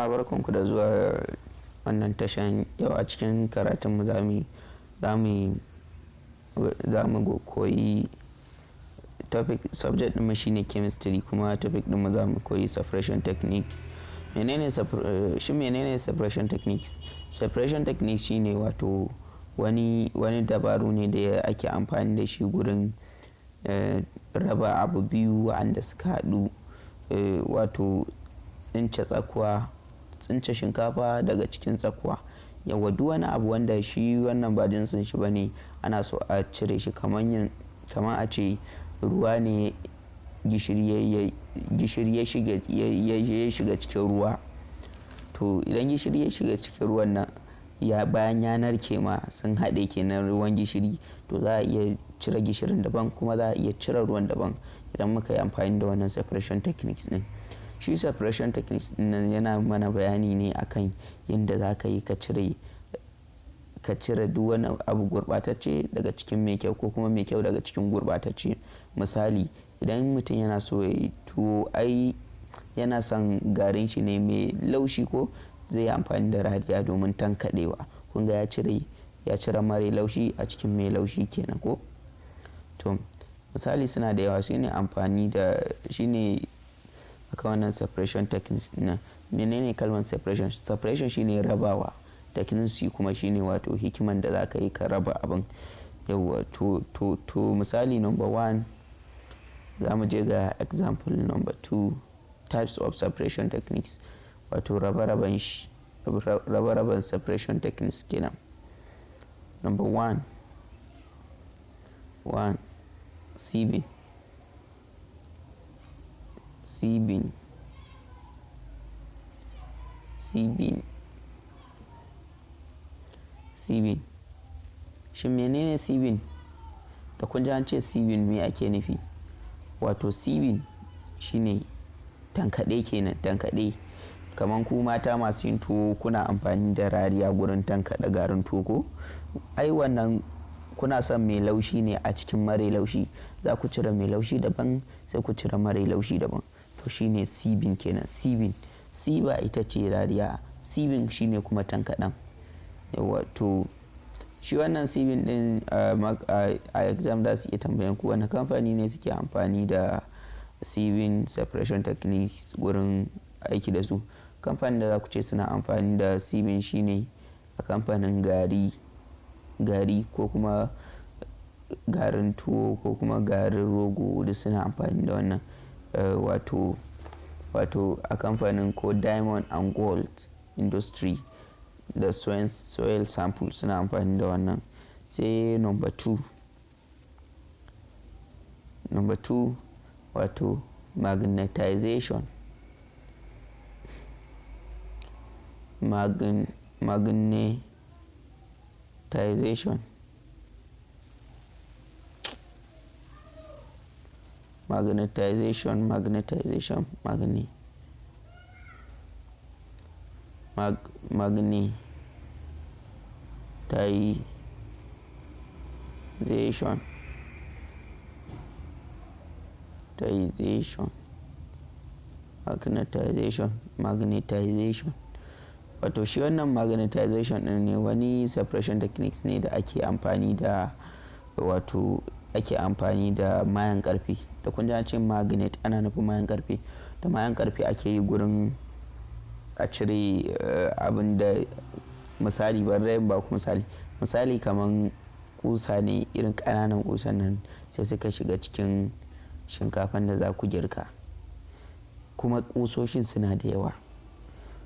Barkanku da zuwa wannan tashan. Yau a cikin karatunmu za mu koyi topic, subject ɗinmu shine chemistry, kuma topic ɗinmu za mu koyi separation techniques. Menene shi menene separation techniques? Separation techniques shine wato wani dabaru ne da ake amfani da shi gurin raba abu biyu wa'anda suka haɗu, wato tsince tsakuwa, tsince shinkafa daga cikin tsakuwa. Yauwa, duk wani abu wanda shi wannan ba jinsin shi bane, ana so a cire shi, kamar a ce ruwa ne, gishiri ya shiga cikin ruwa. To, idan gishiri ya shiga cikin ruwan nan, ya bayan ya narke ma, sun haɗe kenan, ruwan gishiri, to za a iya cire gishirin daban kuma za a iya cire ruwan daban idan muka yi amfani da wannan separation techniques ɗin. Shi separation techniques ɗin nan yana mana bayani ne akan yadda za ka yi ka cire duk wani abu gurɓatacce daga cikin mai kyau, ko kuma mai kyau daga cikin gurɓatacce. Misali, idan mutum yana so ya yi tuwo, ai yana son garin shi ne mai laushi, ko zai yi amfani da rariya domin tankaɗewa. Kun ga ya cire mara laushi a cikin mai laushi kenan, ko? To, misali suna da yawa. Shine amfani da shine akan wannan separation techniques ɗin. Menene kalmar separation? Separation shine rabawa, techniques kuma shine wato hikiman da za ka yi ka raba abin. Yauwa, to misali number one, za mu je ga example number two, types of separation techniques, wato rabe-raben shi, rabe-raben separation techniques kenan. Number one, sieving. Sieving, sieving, sieving. Shin menene sieving? Da kun ji an ce sieving, me ake nufi? Wato sieving shine tankaɗe kenan, tankaɗe. Kamar ku mata masu yin tuwo, kuna amfani da rariya gurin tankaɗe garin tuwo, ko? Ai wannan kuna son mai laushi ne a cikin mare laushi. Za ku cire mai laushi daban, sai ku cire mare laushi daban. To, shine sieving kenan, sieving. Sieve ita ce rariya, sieving shine kuma tankaɗen. Yauwa, to shi wannan sieving ɗin, a exam za su iya tambayan ku wane kamfani ne suke amfani da sieving separation techniques gurin aiki da su. Kamfanin da za ku ce suna amfani da sieving shine a kamfanin gari ko kuma garin tuwo ko kuma garin rogo, duk suna amfani da wannan. Wato a kamfanin ko Diamond and Gold Industry da soil sample, suna amfani da wannan. Sai number two. Number two, wato magnetization. Magnetization. Magnetization, magnetization, magnetization, magnetization, magnetization, magnetization. Wato shi wannan magnetization ɗin ne wani separation techniques ne da ake amfani da, wato ake amfani da mayan ƙarfe. Da kun ji an ce magnet, ana nufin mayan ƙarfe. Da mayan ƙarfe ake yi gurin a cire abin da, misali, bari in baku misali. Misali, kaman ƙusa ne, irin ƙananan ƙusan nan, sai suka shiga cikin shinkafan da za ku girka. Kuma ƙusoshin suna da yawa.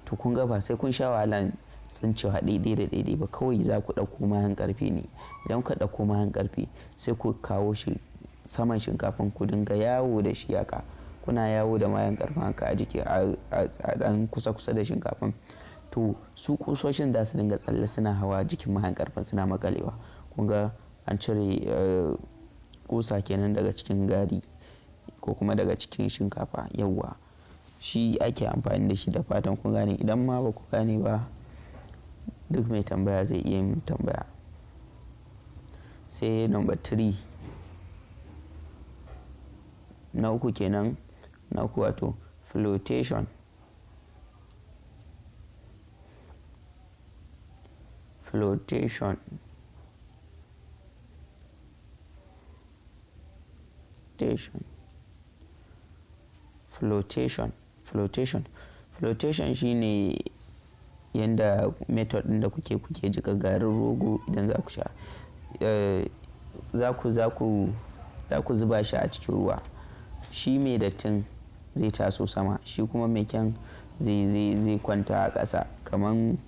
To, kun ga ba sai kun sha wahalan tsincewa ɗaiɗai da ɗaiɗai ba, kawai za ku ɗauko mayan ƙarfe ne. Idan kuka ɗauko mayan ƙarfe, sai ku kawo shi saman shinkafan, ku dinga yawo da shi haka. Kuna yawo da mayan ƙarfen haka a jiki, a ɗan kusa kusa da shinkafan. To, su ƙusoshin za su dinga tsalle suna hawa jikin mayan ƙarfen suna maƙalewa. Kun ga an cire ƙusa kenan daga cikin gari ko kuma daga cikin shinkafa. Yauwa, shi ake amfani da shi, da fatan kun gane. Idan ma ba ku gane ba, duk mai tambaya zai iya yin tambaya. Sai number three. Na uku kenan, na uku, wato flotation. Flotation, flotation, flotation, flotation. Flotation shine yanda method ɗin da kuke jiƙa garin rogo idan za ku sha. Za ku zuba shi a cikin ruwa. Shi mai dattin zai taso sama, shi kuma mai kyan zai kwanta a ƙasa. Kaman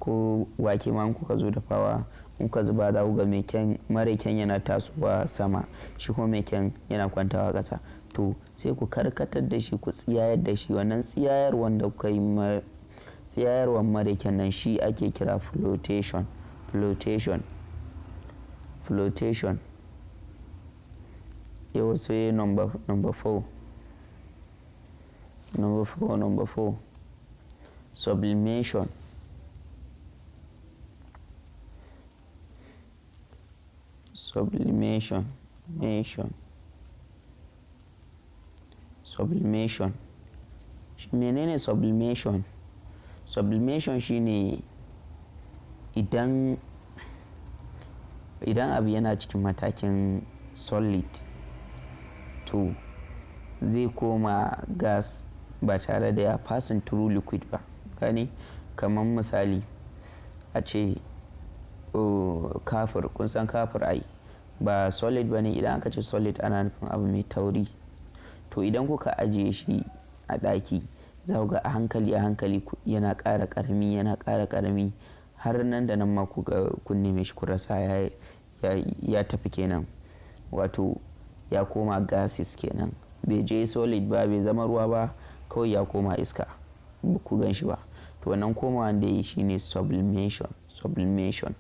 ko wake ma in kuka zo dafawa, in kuka zuba, za ku ga mai kyan, mara kyan yana tasowa sama, shi kuma mai kyan yana kwantawa ƙasa. To, sai ku karkatar da shi, ku tsiyayar da shi. Wannan tsiyayarwan da kuka yi, tsiyayarwan mara kyan nan, shi ake kira flotation, flotation, flotation. Yau sai number four, number four, number four, sublimation. Sublimation, sublimation, sublimation. Menene sublimation? Sublimation shine idan abu yana cikin matakin solid, to zai koma gas ba tare da ya passing through liquid ba. Gane? Kaman misali a ce, oh, kafur, kun san kafur ai ba solid ba ne. Idan aka ce solid, ana nufin abu mai tauri. To, idan kuka ajiye shi a ɗaki, za ku ga a hankali a hankali yana ƙara ƙarami, yana ƙara ƙarami, har nan da nan ma ku ga kun neme shi kun rasa, ya tafi kenan. Wato ya koma gases kenan. Bai je solid ba, bai zama ruwa ba, kawai ya koma iska, ba ku gan shi ba. To, wannan komawan da yayi shine sublimation, sublimation.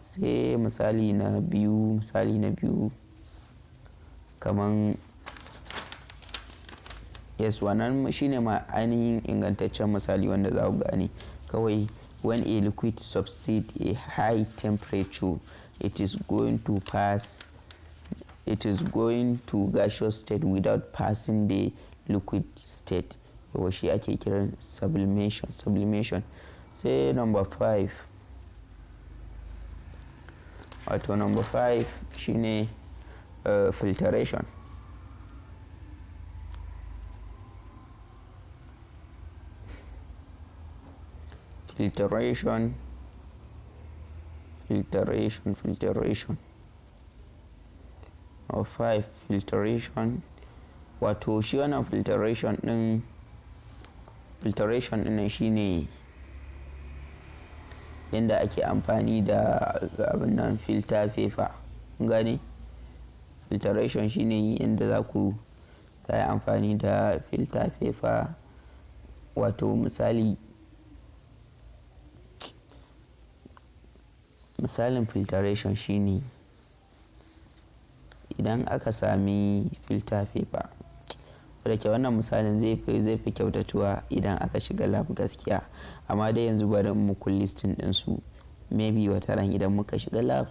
Sai misali na biyu, misali na biyu kaman, yes, wannan shine ma ainihin ingantaccen misali wanda za ku gane. Kawai when a liquid subside a high temperature, it is going to gaseous state without passing the liquid state. Yauwa, shi ake kiran sublimation, sublimation. Sai number five. Wato number five shine filtration. Filtration, filtration, filtration. Number five, filtration. Wato shi wannan filtration ɗin, filtration ɗin nan shine yanda ake amfani da abun nan, filter paper. Kun gane? Filtration shine yanda za ku yi amfani da filter paper. Wato misali, misalin filtration shine idan aka sami filter paper. Ko da ke wannan misalin zai fi kyautatuwa idan aka shiga lab gaskiya. Amma dai yanzu bari in muku listing ɗinsu. Maybe wataran idan muka shiga lab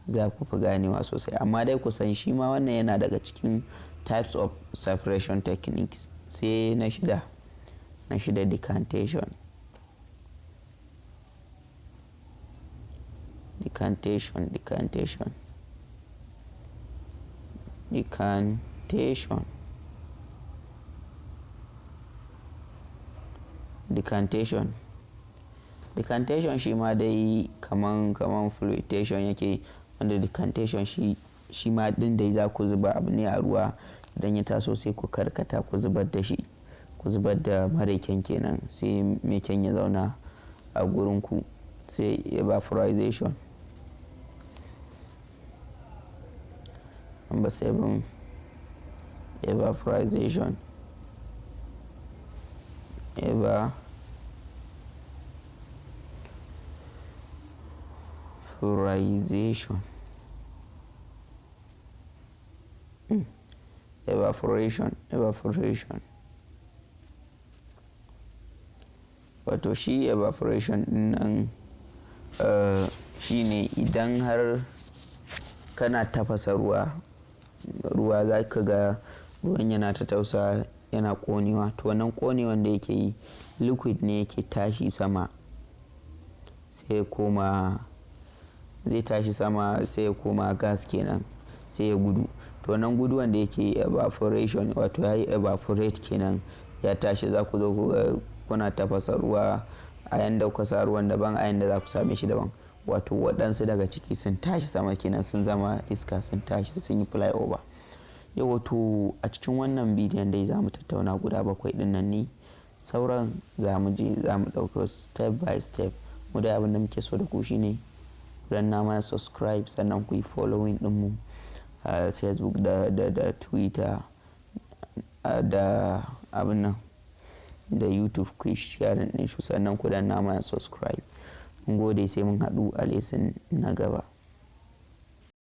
za ku fi ganewa sosai. Amma dai ku san shi ma wannan yana daga cikin types of separation techniques. Sai na shida, na shida, decantation. Decantation, decantation, decantation, decantation. Decantation shi ma dai kaman flotation yake, wanda decantation shi ma ɗin dai za ku zuba abu ne a ruwa, idan ya taso sai ku karkata ku zubar da shi. Ku zubar da mara kyan kenan, sai mai kyan ya zauna a gurinku. Sai evaporization. Number seven, evaporization. Evaporization. Evaporation, evaporation. Wato shi evaporation ɗin nan shine idan har kana tafasa ruwa, ruwa za ka ga ruwan yana ta tausa, yana ƙonewa. To, wannan ƙonewan da yake yi, liquid ne yake tashi sama sai koma Zai tashi sama, sai ya koma gas kenan, sai ya gudu. To, wannan guduwan da yake, evaporation, wato ya yi evaporate kenan, ya tashi. Za ku zo ku ga kuna tafasa ruwa, a yanda kuka sa ruwan daban, a yanda za ku same shi daban. Wato waɗansu daga ciki sun tashi sama kenan, sun zama iska, sun tashi, sun yi fly over. Yau to, a cikin wannan bidiyon dai za mu tattauna guda bakwai ɗin nan ne. Sauran za mu je za mu ɗauka step by step. Mu dai abin da muke so da ku shine ku danna mana subscribe, sannan ku yi following ɗinmu a Facebook da Twitter da abin nan da YouTube. Ku yi sharing ɗin shi, sannan ku danna mana subscribe. Mun gode, sai mun haɗu a lesson na gaba.